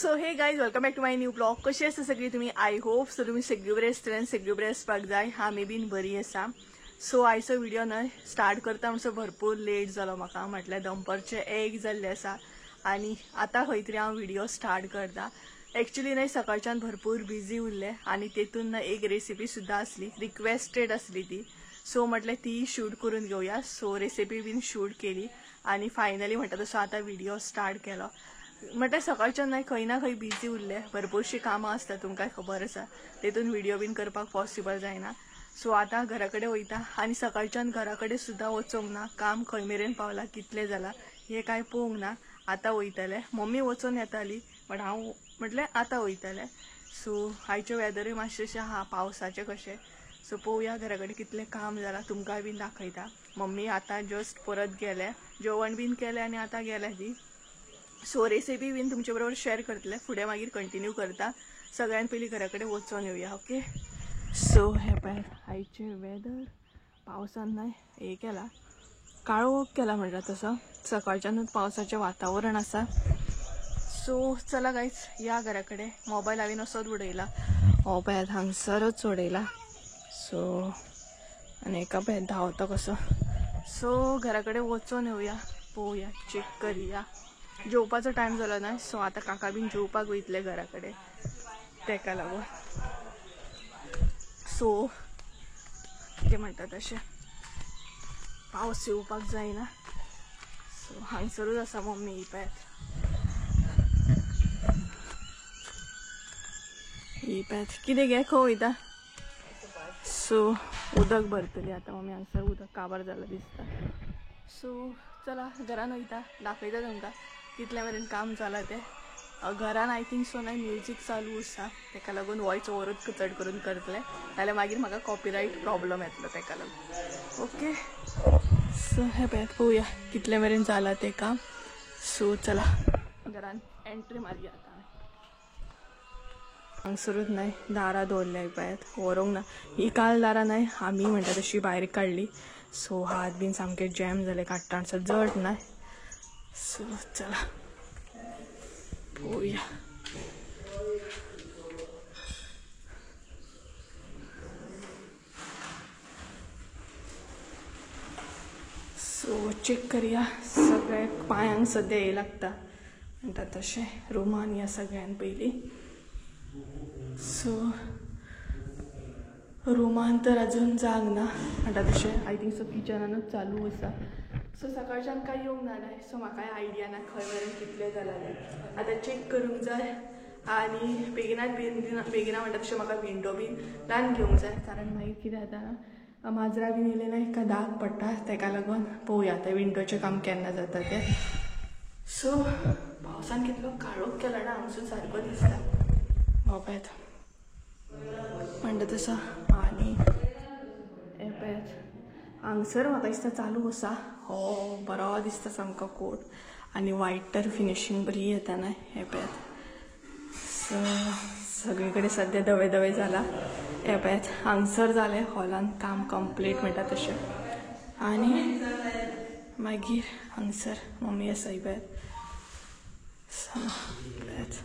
So hey guys, welcome back to my new blog. कशी आसा सगळी तुम्ही? I hope so तुम्ही सगळी बरी आसतली आनी सगळी बरी आसपाक जाय. आमी बीन बरी आसा. सो आयचो व्हिडिओ न्हय स्टार्ट करता म्हणसर भरपूर लेट जालो म्हाका. म्हटल्यार दनपारचें 1 जाल्लें आसा आनी आतां खंय तरी हांव व्हिडिओ स्टार्ट करता. एक्चुली न्हय सकाळच्यान भरपूर बिजी उरलें आनी तेतून न्हय एक रेसिपी सुद्दां आसली, रिक्वेस्टेड आसली ती. सो म्हटलें ती शूट करून घेवया. सो रेसिपी बीन शूट केली आनी फायनली म्हणटा तसो आतां व्हिडिओ स्टार्ट केलो. म्हटल्यार सकाळच्यान न्हय खंय ना खंय बिजी उरलें, भरपूरशीं कामां आसता तुमकां खबर आसा, तेतून व्हिडिओ बीन करपाक पॉसिबल जायना. सो आतां घरा कडेन वयता आनी सकाळच्यान घरा कडेन सुद्दां वचोंक ना, काम खंय मेरेन पावलां कितलें जालां हें कांय पळोवंक ना. आतां वयतलें, मम्मी वचोन येताली बट हांव म्हटलें आतां वयतलें. सो आयचें वेदरूय मातशें अशें आहा पावसाचें कशें. सो पळोवया घरा कडेन कितलें काम जालां, तुमकांय बीन दाखयता. मम्मी आतां जस्ट परत गेले, जेवण बीन केलें आनी आतां गेल्या ती. सो रेसिपी बीन तुमचे बरोबर शेअर करतले, फुडें मागीर कंटिन्यू करता. सगळ्यान पयलीं घरा कडेन वचोन येवया. ओके, सो हें पळय आयचें वेदर पावसान न्हय हें केलां, काळोख केला म्हणटा तसो. सकाळच्यानूच पावसाचें वातावरण आसा. सो चला गायज या घरा कडेन. मोबायल हांवें असोच उडयला, हो पळयात हांगसरच उडयला. सो आनी एका पळयात धांवता कसो. सो घरा कडेन वचोन येवया, पळोवया, चॅक करया. जेवपाचो टायम जालो ना, सो आतां काका बीन जेवपाक वयतले घरा कडेन, तेका लागून. सो कितें म्हणटा तशें पावस येवपाक जायना. सो हांगसरूच आसा मम्मी. ही पळयात, ही पळयात कितें गे खंय वयता. सो उदक भरतली आतां मम्मी हांगसर, उदक काबार जालां दिसता. सो चला घरान वयता, दाखयता तुमकां कितले मेरेन काम जालां तें. घरान I think so न्हय म्युजीक चालू आसा, तेका लागून वॉयस ओवरूच चड करून करतलें, नाल्यार मागीर म्हाका कॉपिरायट प्रॉब्लम येतलो तेका लागून. ओके, सो हें पळयात पळोवया कितले मेरेन जालां तें काम. सो चला घरान एंट्री मारया आतां. हांगसरूच न्हय दारां दवरल्या पळयात, व्हरूंक ना ही काल दारां न्हय आमी म्हणटा तशी भायर काडली. सो हात बीन सामके जॅम जाले काडटा जड न्हय. सो चला पळोवया. सो चॅक करया. सगळ्याक पांयांक सद्या हे लागता म्हणटा तशें रुमान या सगळ्यान पयलीं. सो रुमान तर अजून जाग ना म्हणटा तशें, I think so किचनानूच चालू आसा. सो सकाळच्यान कांय येवंक ना न्हय, सो म्हाकाय आयडिया ना खंय मेरेन कितलें जालां तें. आतां चॅक करूंक जाय आनी बेगिनात बेगिना म्हणटा तशें म्हाका विंडो बीन ल्हान घेवंक जाय, कारण मागीर कितें जाता ना माजरां बीन येयलें ना एका दाग पडटा, तेका लागून पळोवया आतां विंडोचें काम केन्ना जाता तें. सो पावसान कितलो काळोख केला ना हांगसून सारको दिसता. हो पळयात म्हणटा तसो. आनी हें पळयात हांगसर म्हाका दिसता चालू आसा. हो बरो दिसता सामको कोट आनी वायट तर फिनिशींग बरी येता न्हय. हें पळयात सो सगळे कडेन सद्या धवे धवे जाला. हें पळयात हांगसर जालें हॉलान काम कंप्लीट म्हणटा तशें. आनी मागीर हांगसर मम्मी आसा ही पळयात. सो पळयात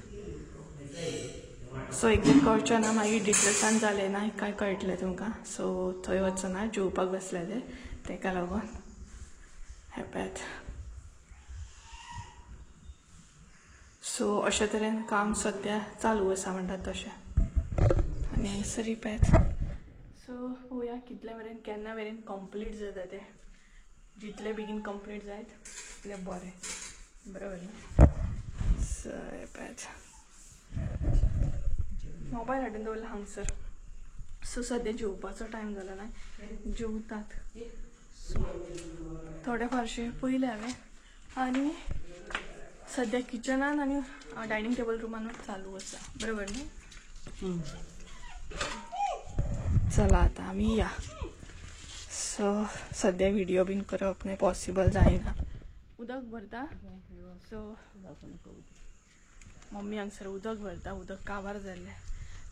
सो एकदां कळचें ना मागीर डिटेल्सान जालें ना काय कळटलें तुमकां. सो थंय वचना, जेवपाक बसले ते, तेका लागून. हें पळयात सो अशे तरेन काम सद्या चालू आसा म्हणटात तशें. आनी हांगसर पळयात. सो पळोवया कितले मेरेन केन्ना मेरेन कंप्लीट जाता तें. जितले बेगीन कंप्लीट जायत तितलें बरें, बरोबर न्ही. सो हें पळयात मोबायल हाडून दवरला हांगसर. सो सद्या जेवपाचो टायम जाला ना, जेवतात. सो थोडे फारशे पयले हांवें आनी सद्या किचनान आनी डायनींग टेबल रुमानूच चालू आसा, बरोबर न्ही. चला आतां आमी या. सो सद्या व्हिडिओ बीन करप न्हय पॉसिबल जायना. उदक भरता. सो मम्मी हांगसर उदक भरता, उदक काबार जाल्लें.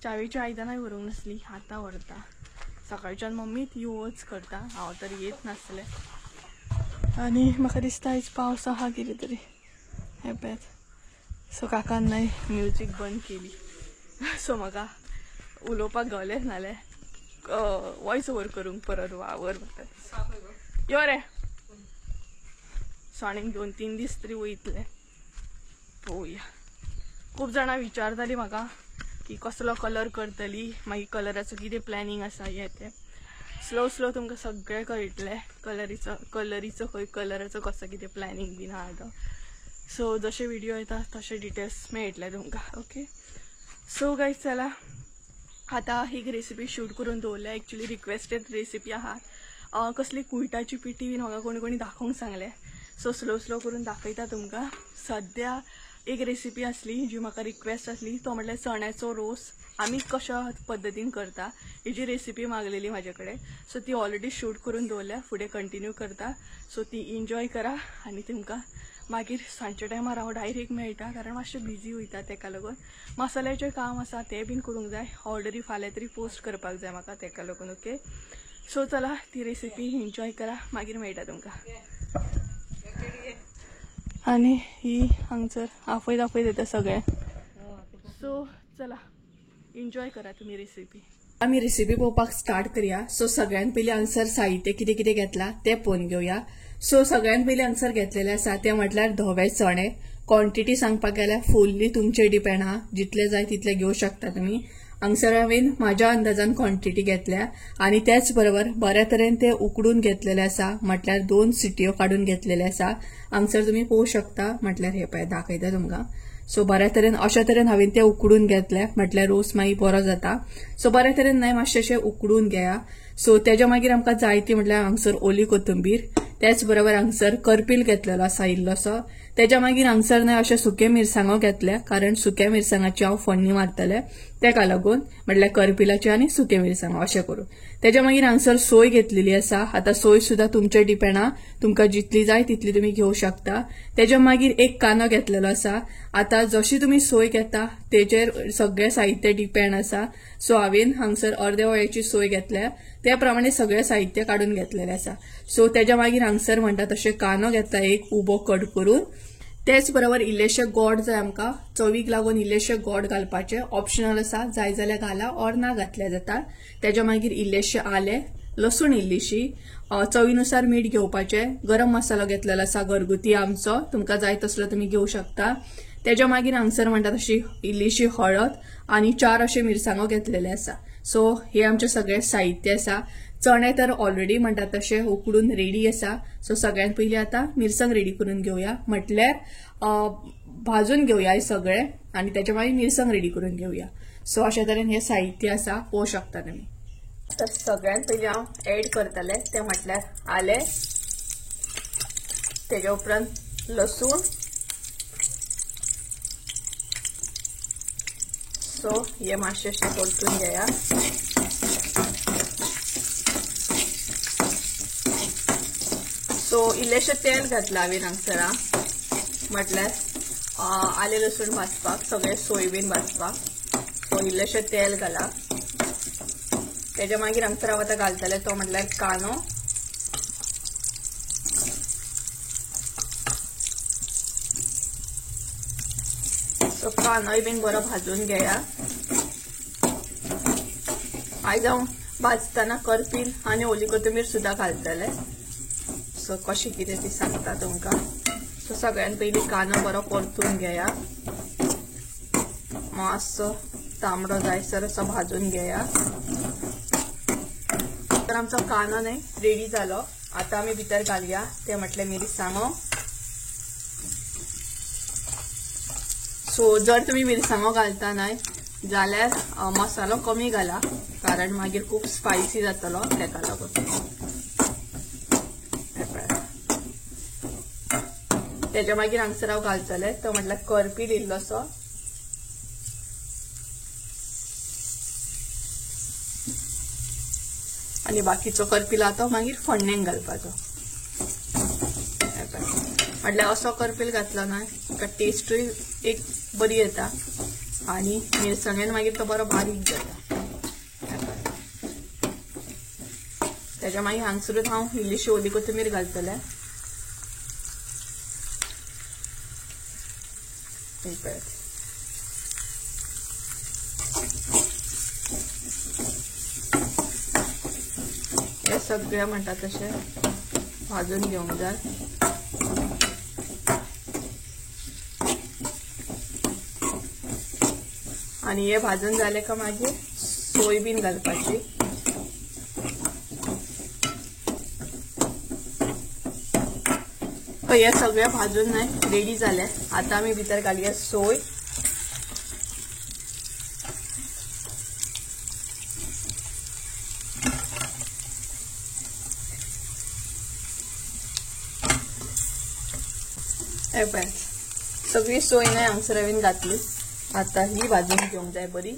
च्यावेची आयदनांय व्हरूंक नासली, आतां व्हरता. सकाळच्यान मम्मी ती वच करता, हांव तर येत नासलें. आनी म्हाका दिसता आयज पावस आहा कितें तरी. हें पळयात सो काकान न्हय म्युजीक बंद केली. सो म्हाका उलोवपाक गावलें नाल्यार वॉयस ओवर करूंक परत वावर म्हणटा. यो रे. सो आनीक 2-3 दीस तरी वयतले पळोवया. खूब जाणां विचारताली म्हाका की कसलो कलर करतली, मागीर कलराचो कितें प्लॅनिंग आसा हें तें. स्लो स्लो तुमकां सगळें कळटलें कलरीचो खंय कलराचो कसो कितें प्लॅनिंग बीन आहा तो. सो जशे व्हिडिओ येता तशे डिटेल्स मेळटले तुमकां. ओके सो गायज चला आतां एक रेसिपी शूट करून दवरल्या. एक्चुली रिक्वेस्टेड रेसिपी आहा. कसली कुयटाची पिठी बीन म्हाका कोणी कोणी दाखोवंक सांगलें. सो स्लो स्लो करून दाखयता तुमकां. सद्या एक रेसिपी आसली जी म्हाका रिक्वेस्ट आसली तो म्हटल्यार चण्याचो रोस आमी कशा पद्दतीन करता हेजी रेसिपी मागलेली म्हाजे कडेन. सो ती ऑलरेडी शूट करून दवरल्या, फुडें कंटिन्यू करता. सो ती एन्जॉय करा आनी तुमकां मागीर सांजच्या टायमार हांव डायरेक्ट मेळटा कारण मातशें बिजी वयता तेका लागून. मसाल्याचें काम आसा तें बीन करूंक जाय, ऑर्डरी फाल्यां तरी पोस्ट करपाक जाय म्हाका तेका लागून. ओके सो चला ती रेसिपी एन्जॉय करा, मागीर मेळटा तुमकां. आनी ही हांगसर आफयत आफयत येता सगळें. सो चला एन्जॉय करा तुमी रेसिपी. आमी रेसिपी पळोवपाक स्टार्ट करया. सो सगळ्यात पयलीं हांगसर साहित्य कितें कितें घेतलां तें पळोवन घेवया. सो सगळ्यात पयलीं हांगसर घेतलेलें आसा तें म्हटल्यार धवे चणे. क्वॉन्टिटी सांगपाक गेल्यार फुल्ली तुमचेर डिपेंड आहा, जितले जाय तितले घेवं शकता तुमी. हांगसर हांवें म्हाज्या अंदाजान क्वॉन्टिटी घेतल्या आनी त्याच बरोबर बऱ्या तरेन ते उकडून घेतलेले आसा, म्हटल्यार 2 सिटयो काडून घेतलेले आसा. हांगसर तुमी पळोवंक शकता, म्हटल्यार हे पळय दाखयता तुमकां. सो बऱ्या तरेन अशा तरेन हांवें ते उकडून घेतले, म्हटल्यार रोस मागीर बरो जाता. सो बऱ्या तरेन न्हय मातशें अशें उकडून घेया. सो तेज्या मागीर आमकां जाय ती म्हटल्यार हांगसर ओली कोथंबीर, त्याच बरोबर हांगसर करपील घेतलेलो आसा इल्लोसो. तेज्या मागीर हांगसर न्हय अशें सुके मिरसांगो घेतले, कारण सुक्या मिरसांगाची हांव फोडणी मारतलें तेका लागून, म्हटल्यार करपिलाची आनी सुके मिरसांगो अशें करून. तेज्या मागीर हांगसर सोय घेतलेली आसा. आतां सोय सुद्दां तुमचेर डिपेंड आहा, तुमकां जितली जाय तितली तुमी घेवं शकता. तेज्या मागीर एक कांदो घेतलेलो आसा. आतां जशी तुमी सोय घेता तेजेर सगळें साहित्य डिपेंड आसा. सो हांवें हांगसर अर्दे वळ्याची सोय घेतल्या, त्या प्रमाणे सगळें साहित्य काडून घेतलेलें आसा. सो तेज्या मागीर हांगसर म्हणटा तशें कांदो घेतला एक उबो कट करून. तेच बरोबर इल्लेशें गोड जाय आमकां, चवीक लागून इल्लेशें गोड घालपाचें, ऑप्शनल आसा, जाय जाल्यार घाला ऑर ना घातल्यार जाता. तेज्या मागीर इल्लेशें आलें, लसूण इल्लीशी, चवीनुसार मीठ घेवपाचें, गरम मसालो घेतलेलो आसा घरगुती आमचो, तुमकां जाय तसलो तुमी घेवं शकता. तेज्या मागीर हांगसर म्हणटा तशी इल्लीशी हळद आनी 4 अशे मिरसांगो घेतलेले आसा. सो हे आमचें सगळें साहित्य आसा. चणे तर ऑलरेडी म्हणटा तशें उकडून रेडी आसा. सो सगळ्यात पयलीं आतां मिरसांग रेडी करून घेवया, म्हटल्यार भाजून घेवया हें सगळें आनी तेच्या मागीर मिरसांग रेडी करून घेवया. सो अशा तरेन हें साहित्य आसा, पळोवंक शकता तुमी. तर सगळ्यात पयलीं हांव एड करतलें तें म्हटल्यार आलें, तेज्या उपरांत लसूण. सो हे मातशें अशें परतून घेया. सो इल्लेशें तेल घातलां हांवें हांगसर, म्हटल्यार आलें लसूण भाजपाक, सगळें सोय बीन भाजपाक. सो इल्लेशें तेल घालां. तेज्या मागीर हांगसर हांव आतां घालतलें तो म्हटल्यार कांदो. सो कांदोय बीन बरो भाजून घेया. आयज हांव भाजतना करपील आनी ओली कोथंबीर सुद्दां घालतलें. सो कशें कितें ती सांगता तुमकां. सो सगळ्यात पयलीं कांदो बरो परतून घेया, मातसो तांबडो जायसर असो भाजून घेया. तर आमचो कांदो न्हय रेडी जालो. आतां आमी भितर घालया तें म्हटलें मिरसांगो. सो जर तुमी मिरसांगो घालता न्हय जाल्यार मसालो कमी घाला, कारण मागीर खूब स्पायसी जातलो तेका लागून. तेज्या मागीर हांगसर हांव घालतलें तो म्हटल्यार करपील इल्लोसो. आनी बाकीचो करपील आहा तो मागीर फोडणेक घालपाचो. म्हटल्यार असो करपील घातलो ना का टेस्टूय एक बरी येता आनी मिरसांगेन मागीर तो बरो बारीक जाता. तेज्या मागीर हांगसरूच हांव इल्लीशी ओली कोथंबीर घालतलें. हे पळयात हे सगळे म्हणटा तशें भाजून घेवंक जाय. आनी हे भाजून जाले का मागीर सोय बीन घालपाची. हे सगळे भाजून न्हय रेडी जाले. आता आमी भितर घालया सोय. हे पळय सगळी सोय न्हय हांगसर हांवें घातली. आता ही भाजून घेवंक जाय बरी.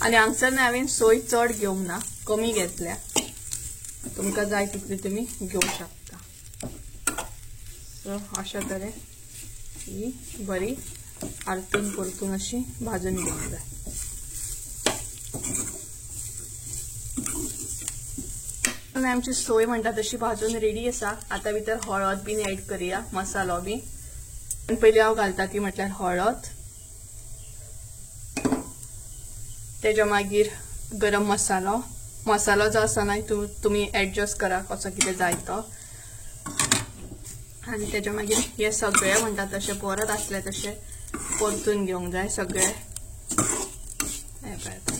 आनी हांगसर न्हय हांवें सोय चड घेवंक ना, कमी घेतल्या. तुमकां जाय तितली तुमी घेवंक शकता. सो अशा तरेन ही बरी आरतून परतून अशी भाजून घेवंक जाय. आमची सोय म्हणटा तशी भाजून रेडी आसा. आतां भितर हळद बीन एड करया, मसालो बी. पयलीं हांव घालता ती म्हटल्यार हळद, तेज्या मागीर गरम मसालो. मसालो जो आसा न्हय तुमी एडजस्ट करा कसो कितें जाय तो. आनी तेज्या मागीर हे सगळे म्हणटा तशें परत आसले तशें परतून घेवंक जाय सगळे. हे पळयात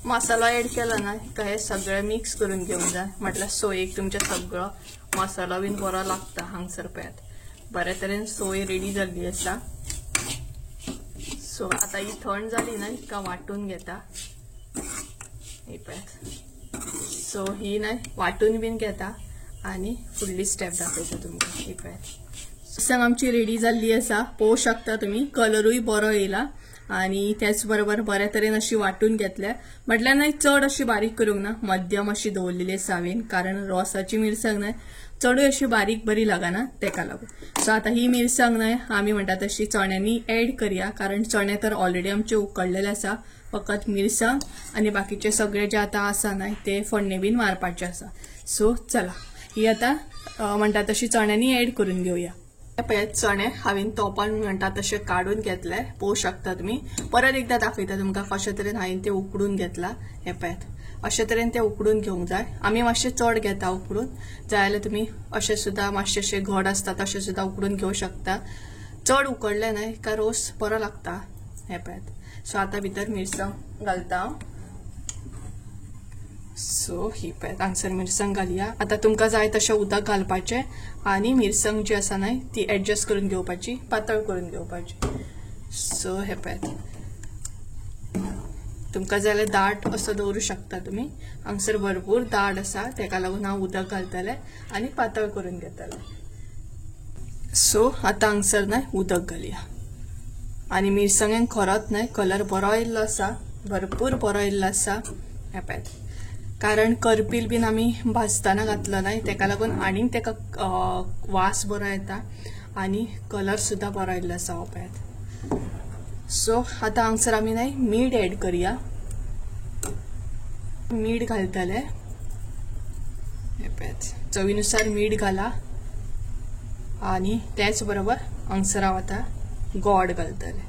मसालो एड केलो ना काय हे सगळे मिक्स करून घेवंक जाय. म्हटल्यार सोयेक तुमच्या सगळो मसालो बीन बरो लागता. हांगसर पळयात बरे तरेन सोय रेडी जाल्ली आसा. सो आतां ही थंड जाली न्हय तिका वांटून घेता. ही पळयात सो ही न्हय वांटून बीन घेता आनी फुडली स्टेप दाखयता तुमकां. ही पळयात मिरसांग आमची रेडी जाल्ली आसा. पळोवंक शकता तुमी कलरूय बरो येयला आनी त्याच बरोबर बऱ्या तरेन अशी वांटून घेतल्या. म्हटल्यार न्हय चड अशी बारीक करूंक ना, मध्यम अशी दवरलेली आसा हांवें, कारण रोसाची मिरसांग न्हय चडूय अशी बारीक बरी लागना तेका लागून. सो आतां ही मिरसांग न्हय आमी म्हणटा तशी चण्यांनी एड करया, कारण चणे तर ऑलरेडी आमचे उकडलेले आसा. फकत मिरसांग आनी बाकीचे सगळे जे आतां आसा न्हय ते फोडणे बीन मारपाचे आसा. सो चला ही आतां म्हणटा तशी चण्यांनी एड करून घेवया. पळयात चणे हांवें तोपान म्हणटा तशें काडून घेतले, पळोवंक शकता तुमी. परत एकदां दाखयता तुमकां कशे तरेन हांवें ते उकडून घेतला. हे पळयात अशे तरेन ते उकडून घेवंक जाय. आमी मातशे चड घेता उकडून, जाय जाल्यार तुमी अशें सुद्दां मातशे अशे घड आसता तशें सुद्दां उकडून घेवंक शकता. चड उकडले न्हय काय रोस बरो लागता. हे पळयात सो आतां भितर मिरसांग घालता हांव. सो ही पळयात हांगसर मिरसांग घालया. आतां तुमकां जाय तशें उदक घालपाचें आनी मिरसांग जी आसा न्हय ती एडजस्ट करून घेवपाची, पातळ करून घेवपाची. सो हे पळयात तुमकां जाय जाल्यार दाट असो दवरूं शकता तुमी. हांगसर भरपूर दाट आसा तेका लागून हांव उदक घालतलें आनी पातळ करून घेतलें. सो आतां हांगसर न्हय उदक घालया आनी मिरसांगेन खरोच न्हय कलर बरो येयल्लो आसा, भरपूर बरो येयल्लो आसा. हे पळयात कारण करपील बीन आमी भाजतना घातलो न्हय तेका लागून आनीक तेका वास बरो येता आनी कलर सुद्दां बरो येयल्लो आसा. हो पळयात सो आतां हांगसर आमी न्हय मीठ एड करया. मीठ घालतले. हे पळयात चवीनुसार मीठ घाला आनी त्याच बरोबर हांगसर हांव आतां गोड घालतले.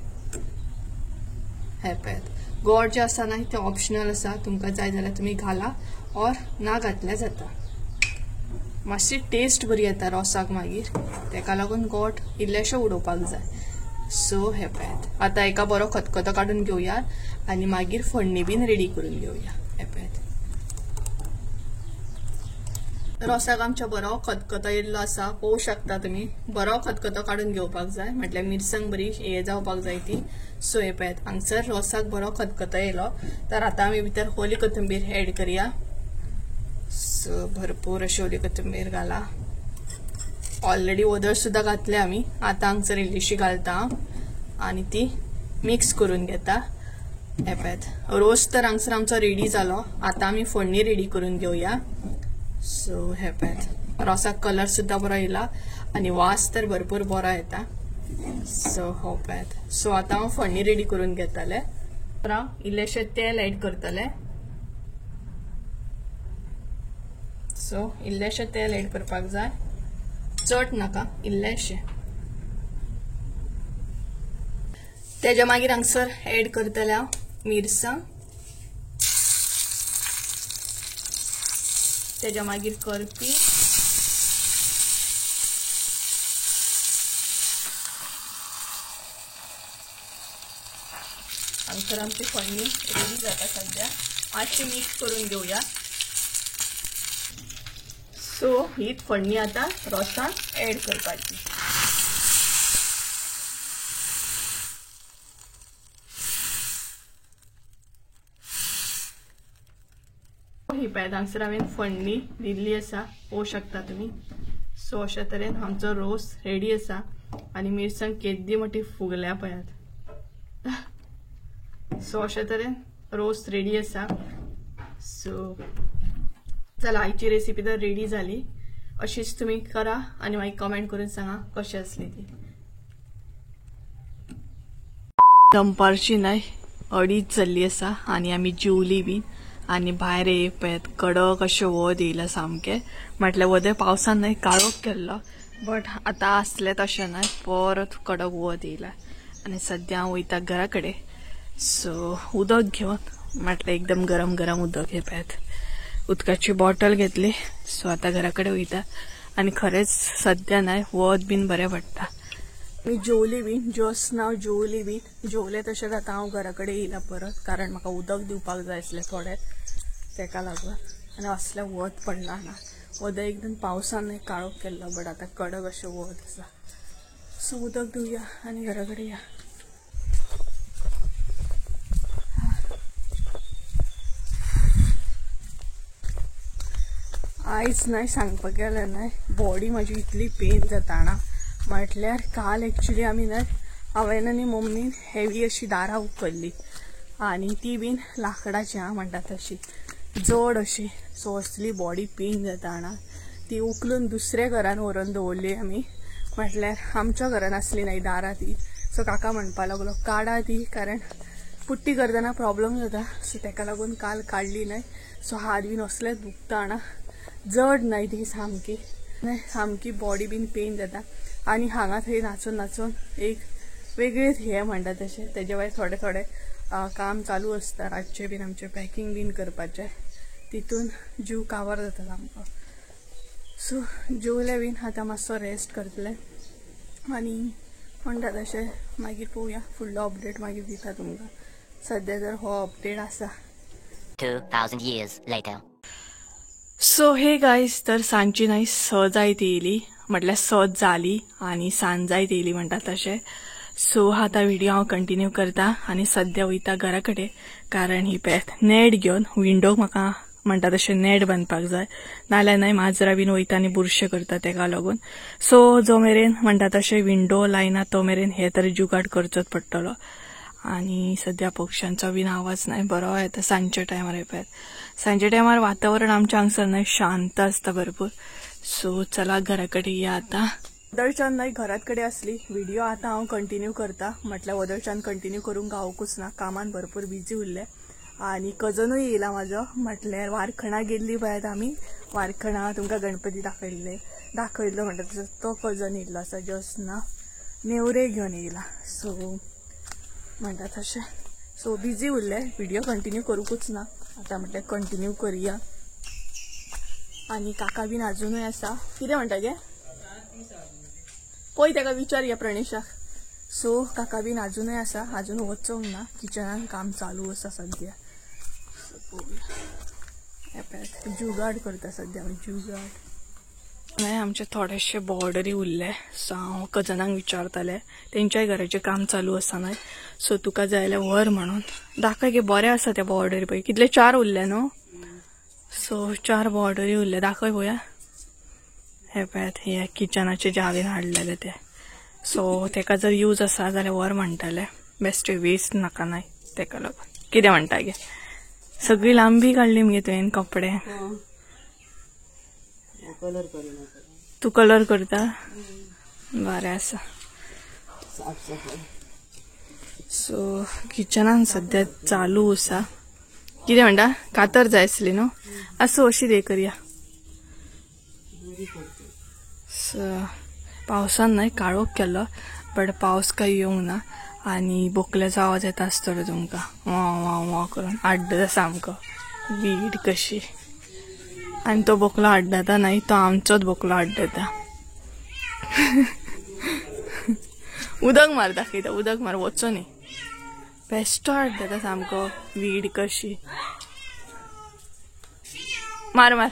हे पळयात गोड जे आसा न्हय ते ऑप्शनल आसा, तुमकां जाय जाल्यार तुमी घाला ऑर ना घातल्यार जाता. मातशी टेस्ट बरी येता रोसाक मागीर, तेका लागून गोड इल्लेशें उडोवपाक जाय. सो हे पळयात आतां एका बरो खतखतो काडून घेवया आनी मागीर फोडणी बीन रेडी करून घेवया. हे पळयात रोसाक आमच्या बरो खतखतो येयल्लो आसा, पळोवंक शकता तुमी. बरो खतखतो काडून घेवपाक जाय, म्हटल्यार मिरसांग बरी हे जावपाक जाय ती. सो हे पळयात हांगसर रोसाक बरो खतखतो येयलो तर आतां आमी भितर ओली कोथंबीर एड करया. सो भरपूर अशी ओली कोथंबीर घाला. ऑलरेडी वदळ सुद्दां घातले आमी, आतां हांगसर इल्लीशी घालता आनी ती मिक्स करून घेता. हे पळयात रोस तर हांगसर आमचो रेडी जालो. आतां आमी फोडणी रेडी करून घेवया. सो हे पळयात रोसाक कलर सुद्दां बरो येयला आनी वास तर भरपूर बरो येता. सो हो पळयात. सो आतां हांव फोडणी रेडी करून घेतलें. हांव इल्लेशें तेल एड करतलें. सो इल्लेशें तेल एड करपाक जाय, चड नाका, इल्लेशें. तेज्या मागीर हांगसर एड करतलें हांव मिरसांग, तेज्या मागीर करपी, हांगसर आमची फोडणी रेडी जाता सद्या. मातशी मिक्स करून घेवया. सो हीच फोडणी आतां रोसान एड करपाची. ही पळयात हांगसर हांवें फोडणी दिल्ली आसा, पळोवंक शकता तुमी. सो अशा तरेन आमचो रोस रेडी आसा आनी मिरसांग केद्दी मोठी फुगल्या पळयात. सो अशा तरेन रोस रेडी आसा. सो चला आयची रेसिपी तर रेडी जाली. अशीच तुमी करा आनी मागीर कमेंट करून सांगा कशी आसली ती. दनपारची न्हय 2:30 जाल्ली आसा आनी आमी जेवली बीन आनी भायर हे पळयात कडक अशें वत येयलां सामकें. म्हटल्यार वत पावसान न्हय काळोख केल्लो, बट आतां आसलें तशें न्हय, परत कडक वत येयलां आनी सद्या हांव वयता घरा कडेन. सो उदक घेवन, म्हटल्यार एकदम गरम गरम उदक. हे पळयात उदकाची बॉटल घेतली. सो आतां घरा कडेन वयता आनी खरेंच सद्या न्हय वत बीन बरें पडटा. मी जेवली बीन, जस्ट नाव जेवली बीन. जेवलें तशेंच आतां हांव घरा कडेन येयलां परत, कारण म्हाका उदक दिवपाक जाय आसलें थोडें, तेका लागून. आनी असलें वत पडलां ना, वत एकदम पावसान न्हय काळोख केल्लो, बट आतां कडक अशें वत आसा. सो उदक दिवया आनी घरा कडेन या. आयज न्हय सांगपाक गेल्यार न्हय बॉडी म्हाजी इतली पेन जाता ना, म्हटल्यार काल एक्चुली आमी न्हय हांवें आनी मम्मीन हेवी अशी दारां उखल्ली आनी ती बीन लांकडाची आं म्हणटा तशी जड अशी. सो असली बॉडी पेन जाता ना, ती उखलून दुसऱ्या घरान व्हरून दवरली आमी. म्हटल्यार आमच्या घरान आसली न्हय दारां ती. सो काका म्हणपाक लागलो काडा ती, कारण पुट्टी करतना प्रॉब्लम जाता. सो तेका लागून काल काडली न्हय. सो हात बीन असले दुखता ना, जड न्हय ती सामकी, सामकी बॉडी बीन पेन जाता. आनी हांगा थंय नाचून नाचून एक वेगळेच हें म्हणटा तशें. तेजे भायर थोडे थोडे काम चालू आसता रातचें बीन आमचें पॅकिंग बीन करपाचें, तितून जीव काबार जाता सामको. सो जेवलें बीन आतां मातसो रेस्ट करतलें आनी म्हणटा तशें मागीर पळोवया फुडलो अपडेट मागीर दिता तुमकां. सद्या तर हो अपडेट आसा. 2000 years later. So hey guys, तर सांजची न्हय 6 जायत येयली, म्हटल्यार 6 जाली आनी सांज जायत येयली म्हणटा तशें. सो आतां व्हिडिओ हांव कंटिन्यू करता आनी सद्या वयता घरा कडेन, कारण ही पळयात नेट घेवन विंडोक म्हाका म्हणटा तशें नेट बांदपाक जाय, नाल्यार न्हय माजरां बीन वयता आनी बुरशें करता तेका लागून. सो जो मेरेन म्हणटा तशें विंडो लायना तो मेरेन हे तर जुगाड करचोच पडटलो. आनी सद्या पक्ष्यांचो बीन आवाज न्हय बरो येता सांजच्या टायमार. पळयात सांजच्या टायमार वातावरण आमच्या हांगसर न्हय शांत आसता भरपूर. सो चला घरा कडेन या आतां. वदळच्यान न्हय घरात कडेन आसली व्हिडिओ आतां हांव कंटिन्यू करता, म्हटल्यार वदळच्यान कंटिन्यू करूंक गावकूच ना, कामान भरपूर बिजी उरलें. आनी कजनूय येयला म्हाजो, म्हटल्यार वारखणा गेल्ली पळयात आमी, वारखणा तुमकां गणपती दाखयल्ले दाखयल्लो म्हणटा तसो तो कजन येयल्लो आसा, जस्ट ना नेवरे घेवन येयला. सो म्हणटा तशें. सो बिजी उरलें, व्हिडिओ कंटिन्यू करूंकूच ना. आतां म्हटल्यार कंटिन्यू करुया. आनी काका बीन आजुनूय आसा. कितें म्हणटा गे पळय तेका विचार प्रणेशाक. सो काका बीन आजुनूय आसा, आजून वचोंक ना, किचनान काम चालू आसा सद्या. जुगाड करता सद्या जुगाड. मागीर आमचे थोडेशे बॉर्डरी उरले. सो हांव कजनांक विचारतालें, तेंच्याय घराचें काम चालू आसा न्हय, सो तुका जाय जाल्यार व्हर म्हणून. दाखय गे बरें आसा त्या बॉर्डरी पळय, कितले 4 उरले न्हू. सो 4 बॉर्डरी उरले, दाखय पळोवया. हे पळयात हे किचनाचे जे हांवें हाडलेले ते. सो तेका जर यूज आसा जाल्यार व्हर म्हणटाले, बेस्ट वेस्ट नाका न्हय तेका लागून. कितें म्हणटा गे, सगळी लांबी काडली मगे तुवें कपडे. कलर करिना. तूं कलर करता? बरें आसा. साफ सफाई. सो किचनान सद्या चालू आसा. कितें म्हणटा? कातर जाय आसली न्हू. आसूं अशी रे करया. पावसान न्हय काळोख केल्लो बट पावस काय येवंक ना. आनी बोकल्याचो आवाज येता आसतलो तुमकां वा वा वा करून आड्डता सामको वीड कशी. आनी तो बोकलो आड्डता न्हय, तो आमचोच बोकलो आड्डता. उदक मार दाखयता, उदक मार वचो न्ही. बेश्टो आड्डता सामको वीड कशी. मार मार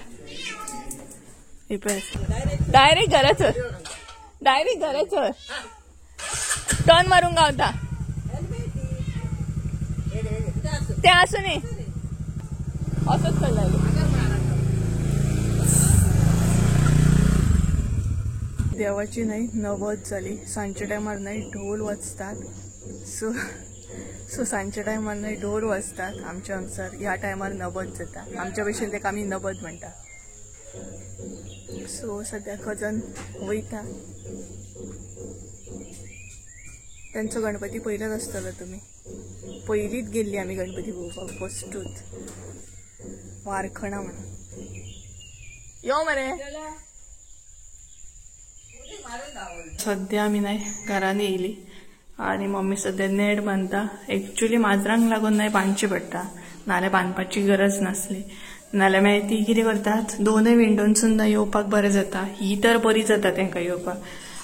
डायरेक्ट घरा चल, डायरेक्ट घरा चल. टर्न मारूंक गावता ते आसूं न्ही. असोच चल्ला. देवाची न्हय नवद जाली. सांजच्या टायमार न्हय ढोल वाजतात. सो सो सांजच्या टायमार न्हय ढोल वाजतात आमच्या हांगसर. ह्या टायमार नवद जाता आमच्या भशेन ताका आमी नवद म्हणटा. सो सद्या कजन वयता. तेंचो गणपती पयलोच आसतलो. तुमी पयलींच गेल्ली आमी गणपती पळोवपाक फस्टूच वारखणा म्हणून. यो मरे. सद्या आमी न्हय घरान येयली आनी मम्मी सद्या नेट बांदता. एक्चुली माजरांक लागून न्हय बांदची पडटा, नाल्यार बांदपाची गरज नासली. नाल्यार मागीर ती कितें करतात, दोनूय विंडोनसून येवपाक बरें जाता. ही तर बरी जाता तांकां येवपाक.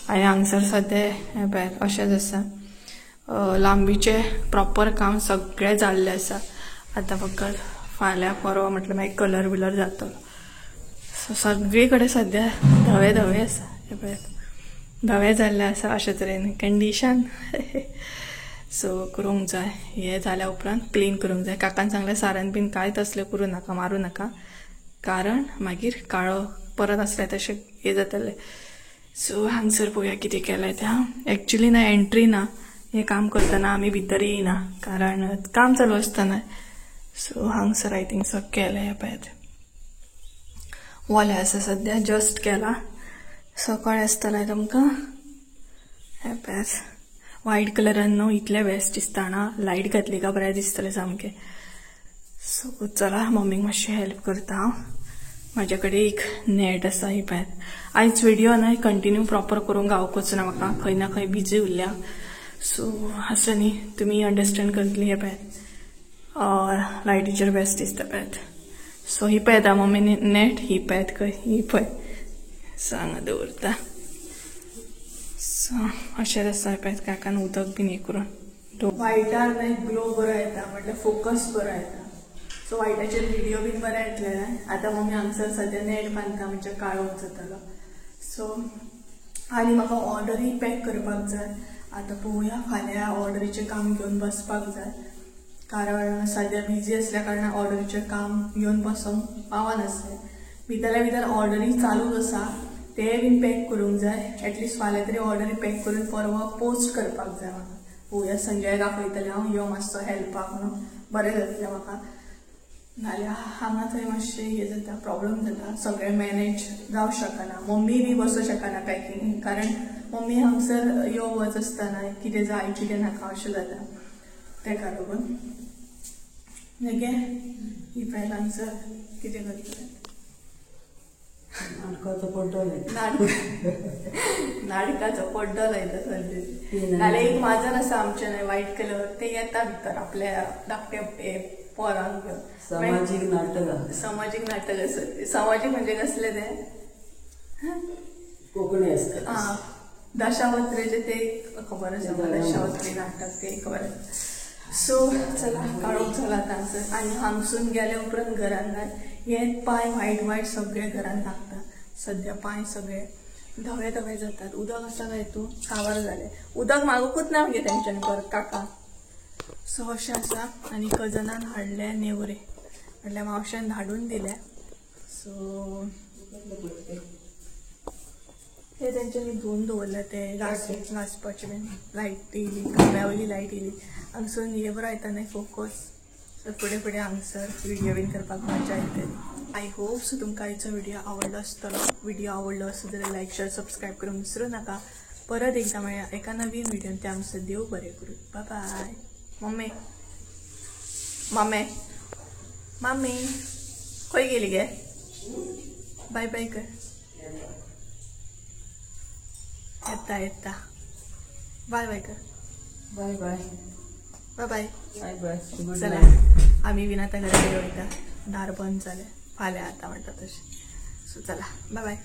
आनी हांगसर सद्या हें पळयात अशेंच आसा. लांबीचें प्रॉपर काम सगळें जाल्लें आसा. आतां फकत फाल्यां परवा म्हटल्यार मागीर कलर बिलर जातलो. सो सगळे कडेन सद्या धवे धवे आसा. हें पळयात धवे जाल्ले आसा अशे तरेन कंडिशन. सो करूंक जाय. हें जाल्या उपरांत क्लीन करूंक जाय. काकान सांगलें सारण बीन कांय तसलें करूं नाका, मारूं नाका, कारण मागीर काळो परत आसलें तशें हें जातलें. सो हांगसर पळोवया कितें केलें तें. एक्चुली ना एंट्री ना, हें काम करतना आमी भितर येयना कारण काम चालू आसतना. सो हांगसर I think so केलें. हें पळयात वोलें आसा सद्या, जस्ट केलां. सकाळ आसतलें तुमकां. हें पळयात व्हायट कलरान न्हू इतलें बेस्ट दिसता ना. लायट घातली काय बरें दिसतलें सामकें. सो चला मम्मीक मातशें हेल्प करता हांव. म्हाजे कडेन एक नेट आसा. ही पळयात आयज व्हिडियो न्हय कंटिन्यू प्रॉपर करूंक गावकूच ना म्हाका, खंय ना खंय बिजी उरल्या. सो आसा न्ही तुमी अंडरस्टँड करतली. हें पळयात लायटीचेर बेस्ट दिसता पळयात. सो ही पळयता मम्मी नेट, ही पळयात खंय, ही पळय हांगा दवरता. सो अशेंच आसा. पळयात काकान उदक बीन हें करून व्हायटार न्हय ग्लो बरो येता, म्हटल्यार फोकस बरो येता. सो व्हायटाचेर व्हिडियो बीन बरें येतले. आतां मम्मी हांगसर सद्या नेट बांदता म्हणजे काळोख जातलो. सो आनी म्हाका ऑर्डरूय पॅक करपाक जाय. आतां पळोवया फाल्यां ऑर्डरीचें काम घेवन बसपाक जाय, कारण सद्या बिजी आसल्या कारणान ऑर्डरीचें काम घेवन बसोंक पावनासलें. भितरल्या भितर ऑर्डरी चालूच आसा, ते बीन पॅक करूंक जाय. एटलिस्ट फाल्यां तरी ऑर्डरी पॅक करून परवां पोस्ट करपाक जाय म्हाका. पळोवया संजय दाखयतलें हांव, यो मातसो हेल्पाक म्हणून, बरें जातलें म्हाका. नाल्यार हांगा थंय मातशें हें जाता, प्रॉब्लम जाता, सगळें मॅनेज जावंक शकना. मम्मी बी बसूं शकना पॅकिंग, कारण मम्मी हांगसर यो वच आसतना कितें जाय कितें नाका अशें जाता. तेका लागून मागीर ही पळयात हांगसर कितें करतलें. नाटकाचो पड्डो लायता, नाटकाचो पड्डो लायता संजय. नाल्यार एक माजर आसा आमचें न्हय व्हायट कलर, तें येता भितर आपल्या धाकट्या पोरांक घेवन. सामाजीक नाटक, सामाजीक नाटक आसा. सामाजीक म्हणजे कसलें तें? कोंकणी आसता. आं, दशावत्रेचें तें खबर आसा, दशावत्री नाटक तें खबर आसा. सो चला काळोख जाला हांगसर. आनी हांगसून गेल्या उपरांत घरान न्हय हे पांय व्हायट व्हायट सगळे घरान लागता. सद्या पांय सगळे धवे धवे जातात. उदक आसा काय तूं काबार जालें. उदक मागूंकूच ना मगे तेंच्यांनी परत काका. सो अशें आसा. आनी कजनान हाडले नेवरे, म्हटल्यार मावशेन धाडून दिले. सो ते तेंच्यांनी धुवन दवरले ते घांसपाचे बीन. लायट येयली, खांब्या वयली लायट येयली. हांगसून हे बरो येता न्हय फोकस. सो फुडें फुडें हांगसर व्हिडियो बीन करपाक मजा येतली. I hope so तुमकां आयचो व्हिडिओ आवडलो आसतलो. व्हिडिओ आवडलो आसत जाल्यार लायक शेअर सबस्क्रायब करूंक विसरू नाका. परत एकदा मेळया एका नवीन व्हिडिओन. त्या आमचं देव बरें करूं. बाय बाय. मम्मी मामे मामी खंय गेली गे? बाय बाय कर. येता येता. बाय बाय कर. Bye bye. Bye bye. Bye bye. Good चला नायट. आमी बीन आतां घरा कडेन वयता. दार बंद जालें, फाल्यां आतां म्हणटा तशें. सो चला, बाय बाय.